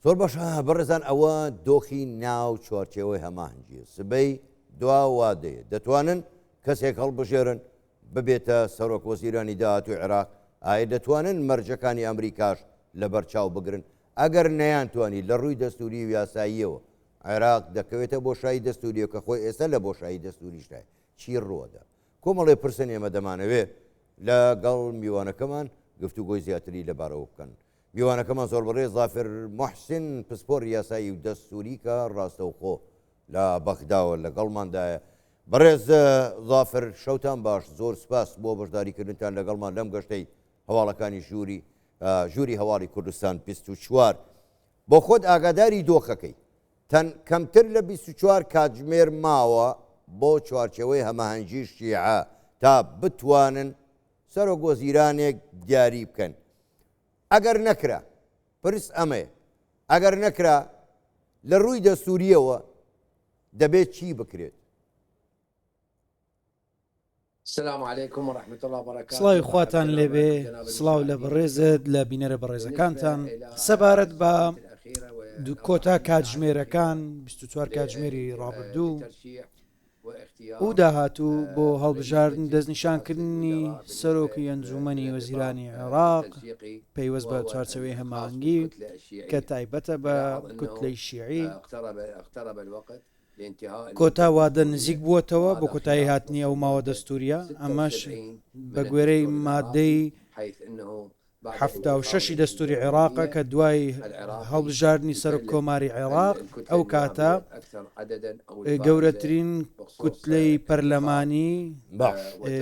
زۆر باشە بەڕێزان ئەوە دۆخی ناو چوارچێوەی هەماهەنگیە سبەی دوا وادەیە دەتوانن کەسێک هەڵبژێرن ببێتە سەرۆک وەزیرانی داهاتوی عێراق ئایا دەتوانن مەرجەکانی ئەمریکاش لەبەر چاو بگرن ئەگەر نەیانتوانی لە ڕووی دەستوری و یاساییەوە عێراق دەکەوێتە بۆشایی دەستوریە کە خۆی ئێستا لە بۆشایی دەستوریشدایە چی ڕووەدا کۆمەڵێ پرسن ئێمە دەمانەوێ لەگەڵ میوانەکەمان گفتوگۆی زیاتری لەبارەوە بکەن. میوانەکەمان زۆر بەڕێز زافر موحسین پسپۆڕی یاسایی و دەستووری کە ڕاستەوخۆ لە بەغداوە لەگەڵماندایە. بەڕێز زافر شەوتان باش زۆر سپاس بۆ بەشداریکردنتان لەگەڵمان لەم گەشتەی هەواڵەکانی ژووری ژووری هەواڵی کوردستان 24 بۆ خۆت ئاگاداری دۆخەکەی تەن کەمتر لە 24 کاتژمێر ماوە بۆ چوارچێوەی هەماهەنگی شیعە تا بتوانن سەرۆک وەزیرانێک دیاری بکەن ئەگەر نەکرا، پرس ئەمەیە، ئەگەر نەکرا لە ڕووی دەستوورییەوە دەبێت چی بکرێت؟ سڵاوی خواتان لێبێ، سڵاو لە بەڕێزت، لە بینەرە بەڕێزەکانتان. سەبارەت بە کۆتا کاتژمێرەکان، 24 کاتژمێری ڕابردوو، و داهاتوو بۆ هەڵبژاردن دەستنیشانکردنی سەرۆکی ئەنجوومەنی وەزیرانی عێراق پەیوەست بە چوارچێوەی هەماهەنگی کە تایبەتە بە کوتلەی شیعی، کۆتا وادە نزیک بووەتەوە بۆ کۆتایی هاتنی ئەو ماوە دەستوورییە، ئەمەش بەگوێرەی مادەی 76 ی دەستوری عێراقە کە دوای هەڵبژاردنی سەرۆک کۆماری عێراق ئەو کاتە گەورەترین کوتلەی پەرلەمانی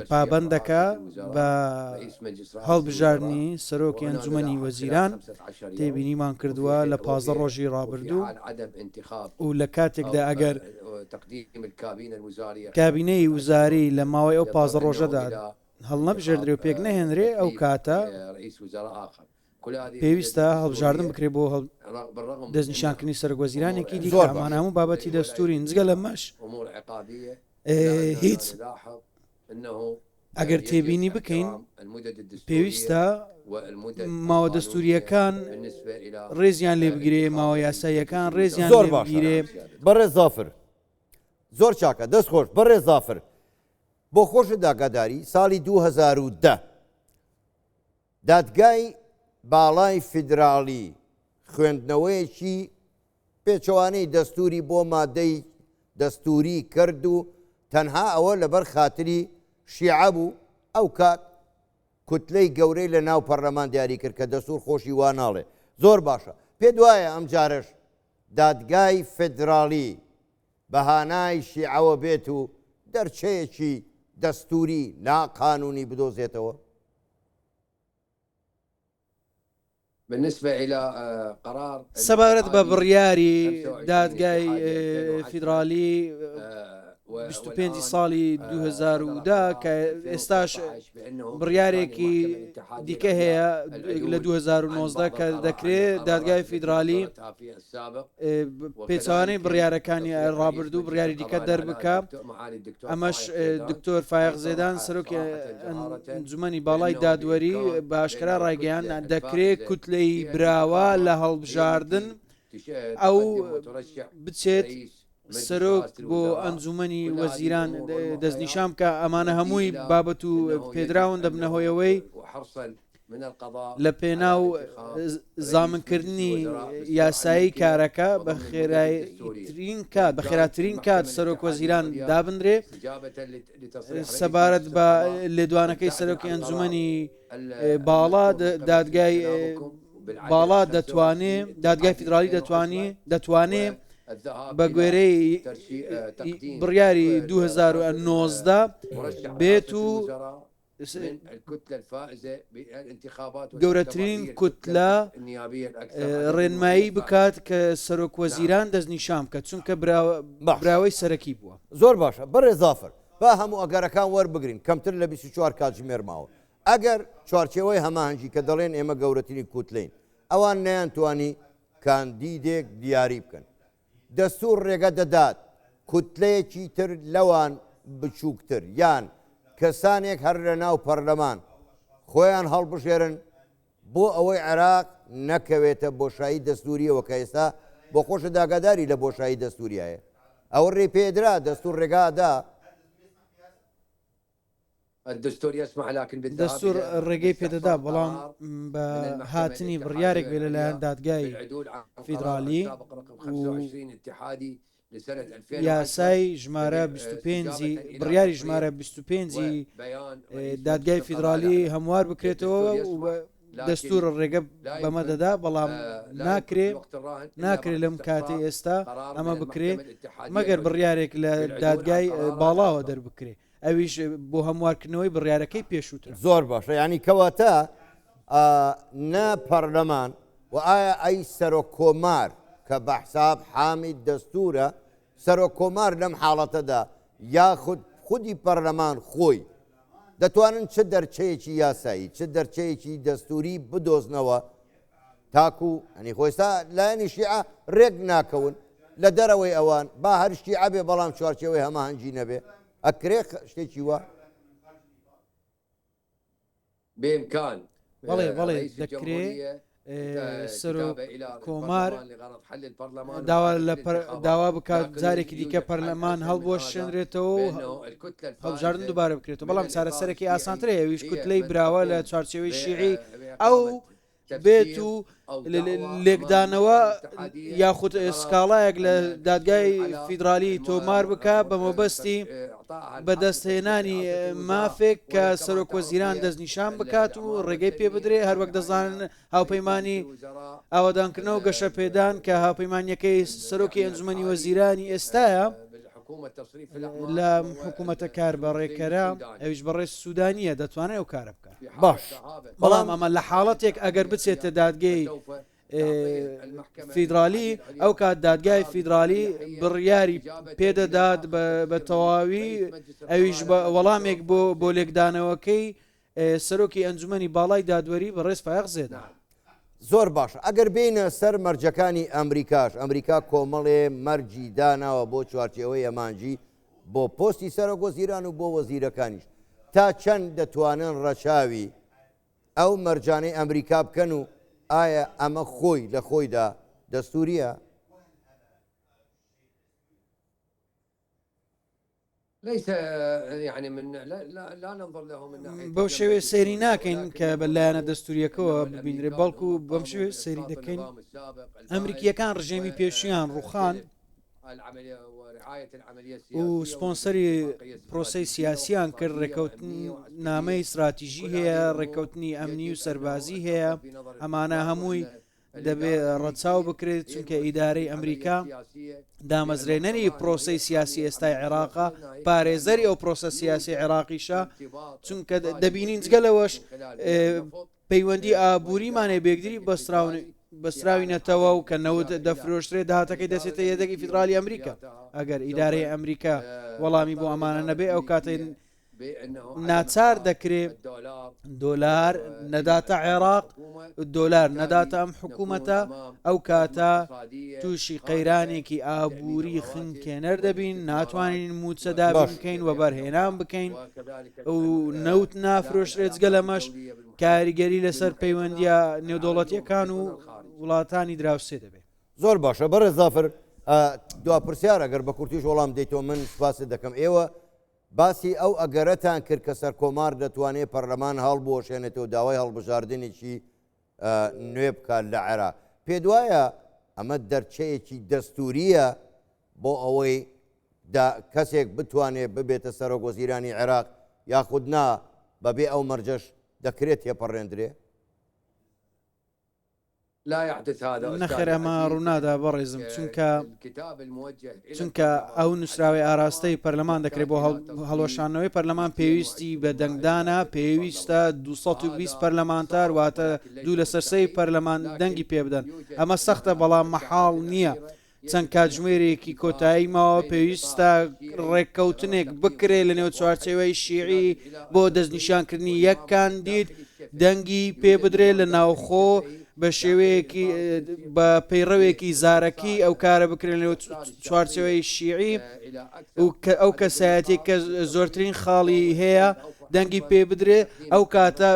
پابەند دەکا بە هەڵبژاردنی سەرۆکی ئەنجومەنی وەزیران تێبینیمان کردووە لە 15 ڕۆژی ڕابردوو و لە کاتێکدا ئەگەر کابینەی وزاری لە ماوەی ئەو 15 ڕۆژەدا هەڵنەبژێردرێ و پێک نەهێنرێ ئەو کاتە پێویستە هەڵبژاردن بکرێ بۆ دەستنیشانکردنی سەرۆک وەزیرانێکی دیکە ئەمانە هەموو بابەتی دەستورین جگە لەمەش هیچ ئەگەر تێبینی بکەین پێویستە ماوە دەستوریەکان ڕێزیان لێ بگرێ ماوە یاساییەکان ڕێزیان زۆر لێ باشە بگیرێ بەڕێز زافر زۆر چاکە دەست خۆش بەڕێز زافر بۆ خۆشت ئاگاداری ساڵی 2010 دادگای باڵای فیدراڵی خوێندنەوەیەکی پێچەوانەی دەستوری بۆ مادەی دەستوری کرد و تەنها ئەوە لەبەر خاتری شیعە بوو ئەو کات کوتلەی گەورەی لە ناو پەرلەمان دیاری کرد کە دەستور خۆشی وا ناڵێ زۆر باشە پێت وایە ئەم جارەش دادگای فیدراڵی بە هانای شیعەوە بێت و دەرچەیەکی دەستووری ناقانوونی بدۆزێتەوە؟ سەبارەت بە بڕیاری دادگای فیدرالی 25 ساڵی 2010 کە ئێستاش بڕیارێکی دیکە هەیە لە 2019 کە دەکرێت دادگای فیدرالی پێچەوانەی بڕیارەکانی ڕابردوو بڕیاری دیکە دەربکا ئەمەش دکتۆر فایەق زێدان سەرۆکی ئەنجومەنی باڵای دادوەری بە ئاشکرا ڕایگەیان دەکرێت کوتلەی براوە لە هەڵبژاردن ئەو بچێت سەرۆک بۆ ئەنجومەنی وەزیران دەستنیشان بکە ئەمانە هەمووی بابەت و پێدراون دەبنە هۆیەوەی لە پێناو زامنکردنی یاسایی کارەکە بە خێراترین کات بە خێراترین کات سەرۆک وەزیران دابنرێ سەبارەت بە لێدوانەکەی سەرۆکی ئەنجومەنی باڵا دادگای باڵا دەتوانێ دادگای فیدرالی دەتوانێ دەتوانێ بە گوێرەی بڕیاری 2019 بێت و گەورەترین کوتلە ڕێنمایی بکات کە سەرۆک وەزیران دەستنیشان بکات چونکە براوەی سەرەکی بووە. زۆر باشە بەڕێز زافر با هەموو ئەگەرەکان وەربگرین کەمتر لە 24 کاتژمێر ماوە ئەگەر چوارچێوەی هەماهەنگی کە دەڵێن ئێمە گەورەترین کوتلەین ئەوان نەیانتوانی کاندیدێک دیاری بکەن دەستوور ڕێگە دەدات کوتلەیەکی تر لەوان بچووکتر یان کەسانێک هەر لە ناو پەرلەمان خۆیان هەڵبژێرن. بۆ ئەوەی عێراق نەکەوێتە بۆشایی دەستوورییەوە کە ئێستا بۆ خۆشت ئاگاداری لە بۆشایی دەستووریایە ئەوە رێی پێدرا دەستوور رێگا دا. دەستوور ڕێگەی پێدەدا، بەڵام بە هاتنی بڕیارێک بێ لەلایەن دادگای فیدراڵی و یاسای ژمارە 25 بڕیاری ژمارە 25 دادگای فیدراڵی هەموار بکرێتەوە و دەستور ڕێگە بەمە دەدا بەڵام ناکرێ ناکرێ لەم کاتی ئێستا ئەمە بکرێ مەگەر بڕیارێک لە دادگای باڵاوە دەربکرێ ئەویش بۆ هەموارکردنەوەی بڕیارەکەی پێشووترە. زۆر باشە یانی کەواتە نە پەرلەمان و ئایا ئەی سەرۆک کۆمار کە بە حساب حامی دەستورە سەرۆک کۆمار لەم حاڵەتەدا یاخود خودی پەرلەمان خۆی دەتوانن چ دەرچەیەکی یاسایی چ دەرچەیەکی دەستوری بدۆزنەوە تاکو ئەنی خۆ ئێستا لایەنی شیعە رێک ناکەون لە دەرەوەی ئەوان با هەر شیعە بێ بەڵام چوارچێوەی هەماهەنگی نەبێ ئەکرێ شتێکی وا؟ بەڵێ بەڵێ دەکرێ سەرۆک کۆمار داوا لە داوا بکات جارێکی دیکە پەرلەمان هەڵبوەشێنرێتەوە و هەڵبژاردن دووبارە بکرێتەوە بەڵام چارەسەرێکی ئاسانترە ئەویش کوتلەی براوە لە چوارچێوەی شیعی ئەو بێت و لێکدانەوە یاخود سکاڵایەک لە دادگای فیدرالی تۆمار بکە بە مەبەستی بەدەستهێنانی مافێک کە سەرۆک وەزیران دەستنیشان بکات و ڕێگەی پێ بدرێ هەروەک دەزانن هاوپەیمانی ئاوەدانکردنەوە گەشەپێدان کە هاوپەیمانیەکەی سەرۆکی ئەنجومەنی وەزیرانی ئێستایە لە حکوومەتە کار بەڕێکەرە ئەویش بەڕێز سوودانیە دەتوانێت ئەو کارە بکات باش بەڵام ئەمە لە حاڵەتێک ئەگەر بچێتە دادگەی فیدرالی ئەو کات دادگای فیدرالی بڕیاری پێدەدات بە تەواوی ئەویش بە وەڵامێک بۆ بۆ لێکدانەوەکەی سەرۆکی ئەنجومەنی باڵای دادوەری بەڕێز فایەق زێدان. زۆر باشە ئەگەر بێینە سەر مەرجەکانی ئەمریکاش، ئەمریکا کۆمەڵێ مەرجی داناوە بۆ چوارچێوەی ئەمانجی بۆ پۆستی سەرۆک وەزیران و بۆ وەزیرەکانیش تا چەند دەتوانن ڕەچاوی ئەو مەرجانەی ئەمریکا بکەن و ئایا ئەمە خۆی لە خۆیدا دەستوریە؟ بەو شێوەیە سەیری ناکەین کە بە لایەنە دەستوریەکەوە ببینرێ بەڵکو بەم شێوەیە سەیری دەکەین ئەمریکیەکان ڕژێمی پێشویان ڕوخان و سپۆنسەری پرۆسەی سیاسیان کرد ڕێکەوتن نامەی استراتیژی هەیە ڕێککەوتنی ئەمنی و سەربازی هەیە ئەمانە هەمووی دەبێ ڕەچاو بکرێت چونکە ئیدارەی ئەمریکا دامەزرێنەری پرۆسەی سیاسی ئێستای عێراقە پارێزەری ئەو پرۆسە سیاسی عێراقیشە چونکە دەبینین جگە لەوەش پەیوەندی ئابووریمانێ بێگدری بەستراون بەسراوینەتەوە و کە نەوت دەفرۆشترێ داهاتەکەی دەچێتە یەدەگی فیدرالی ئەمریکا ئەگەر ئیدارەی ئەمریکا وەڵامی بۆ ئەمانە نەبێ ئەو کاتێ ناچار دەکرێ دۆلار نەداتە عێراق دۆلار نەداتە ئەم حکوومەتە ئەو کاتە تووشی قەیرانێکی ئابووری خنکێنەر دەبین ناتوانین موچە دابین بکەین و بەرهێنان بکەین و نەوت نافرۆشرێت جگە لەمەش کاریگەری لەسەر پەیوەندیە نێودەوڵەتیەکان و وڵاتانی دراوسێ دەبێت. زۆر باشە بەڕێز زافر دوا پرسیار ئەگەر بە کورتیش وەڵام دەیتەوە من سپاست دەکەم ئێوە باسی ئەو ئەگەرەتان کرد کە سەرکۆمار دەتوانێت پەرلەمان هەڵبوەشێنێتەوە داوای هەڵبژاردنێکی نوێ بکات لە عێراق پێت وایە ئەمە دەرچەیەکی دەستوریە بۆ ئەوەی دا کەسێک بتوانێت ببێتە سەرۆک وەزیرانی عێراق یاخود نا بەبێ ئەو مەرجەش دەکرێت تێپەڕێندرێ؟ نەخێر ئەمە ڕوونادا بەڕێزم چونکە چونکە ئەو نووسراوەی ئاراستەی پەرلەمان دەکرێت بۆ هەڵوەشانەوەی پەرلەمان پێویستی بە دەنگدانە پێویستە 220 پەرلەمانتار واتە دوو لەسەر سێی پەرلەمان دەنگی پێ بدەن ئەمە سەختە بەڵام مەحاڵ نییە چەند کاتژمێرێکی کۆتایی ماوە پێویستە ڕێککەوتنێک بکرێت لە نێو چوارچێوەی شیعی بۆ دەستنیشانکردنی یەک کاندید دەنگی پێ بدرێت لە ناوخۆ بە شێوەیەکی بە پەیڕەوێکی زارەکی ئەو کارە بکرێن لەنێو چوارچێوەی شیعی و کە ئەو کەسایەتی کە زۆرترین خاڵی هەیە دەنگی پێ بدرێ ئەو کاتە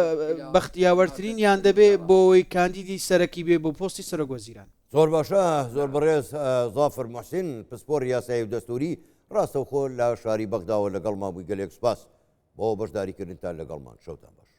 بەختیاوەرترینیان دەبێ بۆ ئەوەی کاندیدی سەرەکی بێ بۆ پۆستی سەرۆک وەزیران. زۆر باشە زۆر بەڕێز زافر موحسین پسپۆڕی یاسایی و دەستووری ڕاستەوخۆ لە شاری بەغداوە لەگەڵمان بووی گەلێک سوپاس بۆ بەشداریکردنتان لەگەڵمان شەوتان باش.